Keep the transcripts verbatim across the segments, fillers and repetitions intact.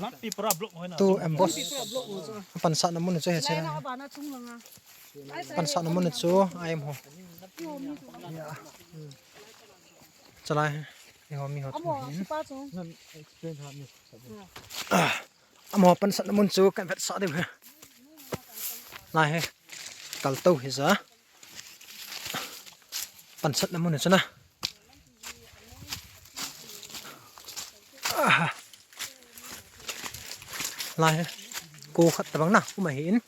Lampi pura block hoi na. Tu ambush. Pansatna mun chu he che. Pansatna mun chu aim ho. Chalai. Eiho mi ho. Amo pansatna mun chu kan vetsah diu he. Lai he. Kaltou hi ja. Pansatna mun chu na. Lai he. Ko khat tabang na. Uma hi in.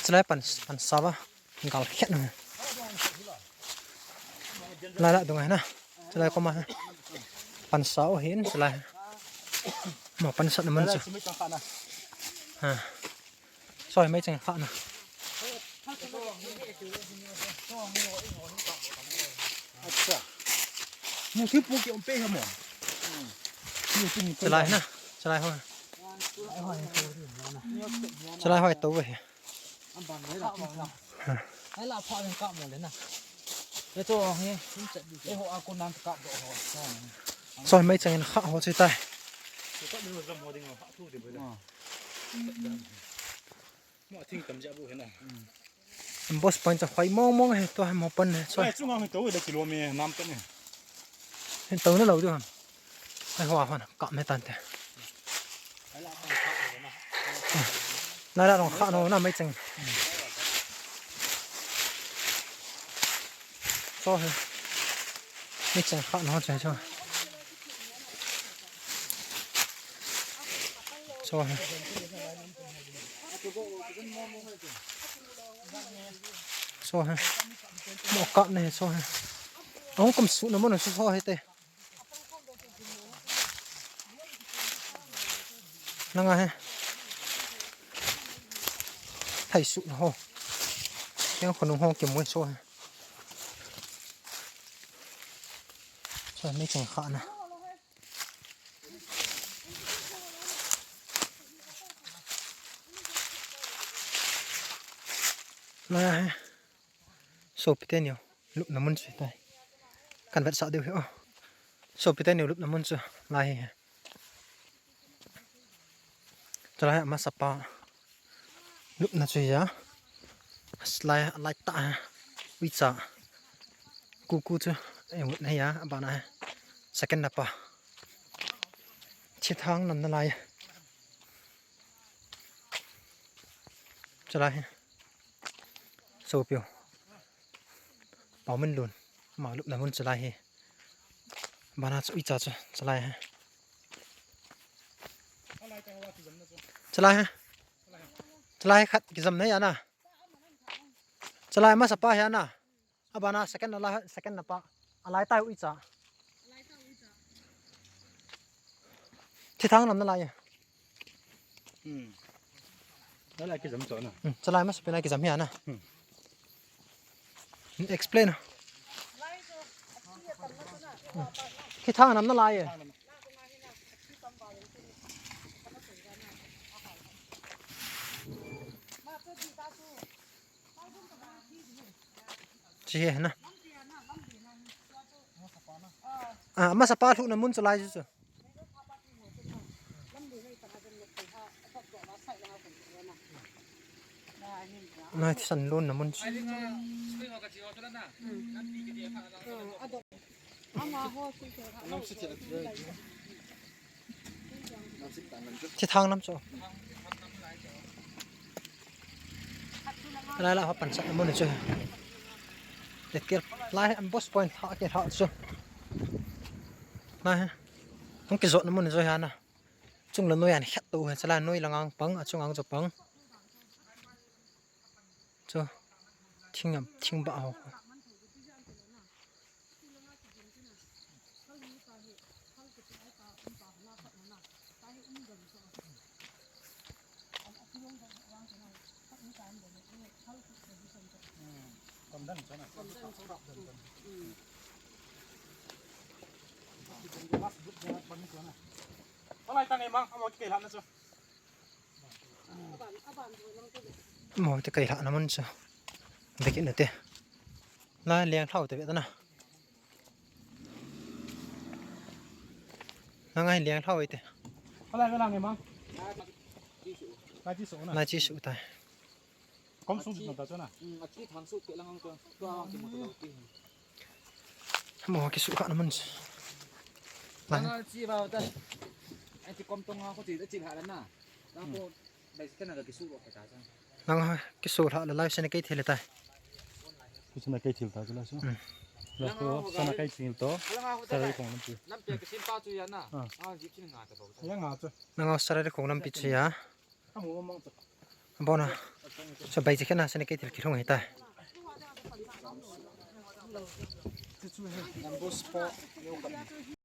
Chalai pan, pansa va. Gal khet na. Lai la dunga na. Chalai koma. Pansa o hin chalai. Mo pansatna mun chu. Ha. Soi mei cheng kha na. Acha. Mu ki pu ki om pe ha mo. Chalai na. Chalai ho. Chalai ho to ve. Soi mei cheng kha ho chi tai. Ambush point cha khoi mong mong he to mo pan he. Soi. Chunga mi to le kilo mi nam pe ni. Hin to na lo du ham. Ai hoa hoa na kap me tante. Lai la rong kha no na mei cheng. Cho he. Mei cheng kha no che cho. Cho he. Cho he. Mo kap ne cho he. Ahung kum su na mo na su cho he te. Nanga he. Thai su ho. Yang khonung ho kimoi so he. So mei cheng kha na. Nanga he. Sopite niu lupna mun chu tai. Kan vetsah diu hi o. Sopite niu lupna mun chu lai hi. Chalai amasapa lupna chu ya. Lai, lai ta. Uicha. Kuku chu. Ei mut na ya. Abana. Second na pa. Chithang nam na lai. Chalai hi. Sopiu. Pau min lun. Ma lupna mun chalai hi. Bana chu uicha chu chalai hi. Chalai hi. Chalai khat kijam nei ana. Chalai amasapa hi ana. Abana second na la, second na pa. Alai tai uicha. Thithang nam na lai. Hmm. Nalai kijam cho na. Hmm. Chalai amasapa lai kijam hi ana. Hmm. Explain. Hmm. Thithang nam na lai. Chi he na. Ah, amasapa lhuna mun chu lai chu chu. Nai san lun na mun chu. Chithang nam chu. Lai la ho pansatna mun chu. Te kel lai ambush point ha ke ha chu. Lai. Hung kijotna mun chu hi ana. Chung la noi an khat to hi chalai noi la ngang pang, achung ang chu pang. Chu thing am, thing ba ho. Palai tang e mang, amo kei lhah na chu. Mo te kei lhah na mun chu. Beki na te. La leng lhau te ve ta na. Ngai liang thau ite. Alai velang nge mang. Nai chi su na. Nai chi su tai. Kom sung na ta chu na. Hmm, a chi thang su ke lang ang chu. Tua ang chi mo ta lo ti. Mo ki su kha na mun. Lang a chi ba ta. Ai ti kom tong a ko ti chi ha la na. Na ko bai ka na ki su ro ka ta. Nang ha, ki su la la lai sene kei thil tai. Ki su na kei thil ta chu la su. Hmm. La ko sana kei thil to. Sarai kong lampi. Lampi ki sim pa chu ya na. Ah. Ah, jip chin nga ta bo. Ya nga chu. Nang ha sarai kong lampi chu ya. Amu mang chu. Bona. So bai je kana sene kei thil ki hung hi tai. Chu chu he. Number four.